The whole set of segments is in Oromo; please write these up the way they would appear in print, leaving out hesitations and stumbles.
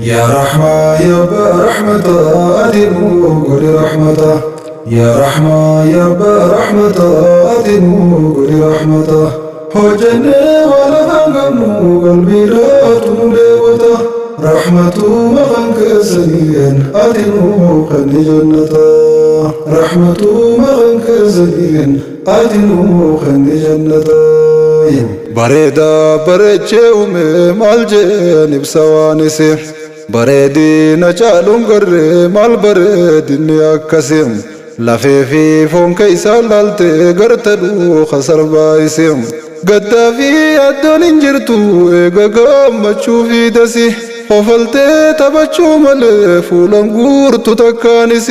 Yaa Rahmaa yaa Abbaa Rahmataa ati nuu godhi rahmata. Yaa Rahmaa yaa Abbaa Rahmataa ati nuu godhi rahmata. Hojjennee waa lafaan qabnu qalbiidhaatu nu dheebota. Rahmatuma kan keessaniin ati nuu kenni jannata. Rahmatuma kan keessaniin ati nuu kenni jannata. Bareedaa bareechee uume maal jeen ibsa waan isii. Bareedina caaluun garree maal bareedinni akkasii. Lafee fi foon keessaa laaltee garta dhuuka sarbaa isii. Gaddaa fi yaaddoon hin jirtu eega gammachuu fi dasi. Hofaltee taphachuu malee fuulan guurtu takkaanis.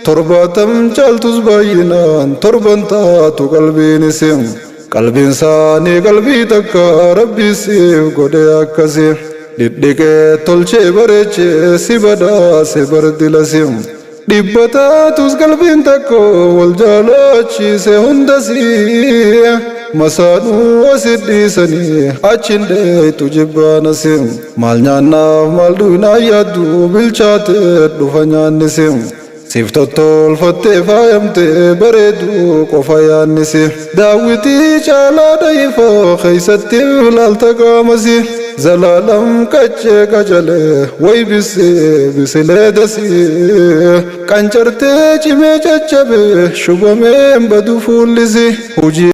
70 caaltus baay'inaan torban taatu qalbiinis. Qalbiin isaanii qalbii takka Rabbi siif godhe akkasi. Dhidhiqee tolchee bareechee si badhaase bardilasi. Dhibba taatus qalbiin takka wal jaalachiise hundasi. Masaanuu asit dhiisanii achin dheeytu jibbaanasi. Maal nyaannaaf maal dhugnaa yaaddu bilchaatee dhufa nyaannisi. Siif tottolfattee faayamtee bareedu qofa yaannisi. Daawwitii caalaa dayifoo keessatti ilaalta qaamasi. Zalaalam qaccee qacalee way bisee bisilee dasii. Qancartee cimee caccabee shubameen badu fuullisi. Hojii.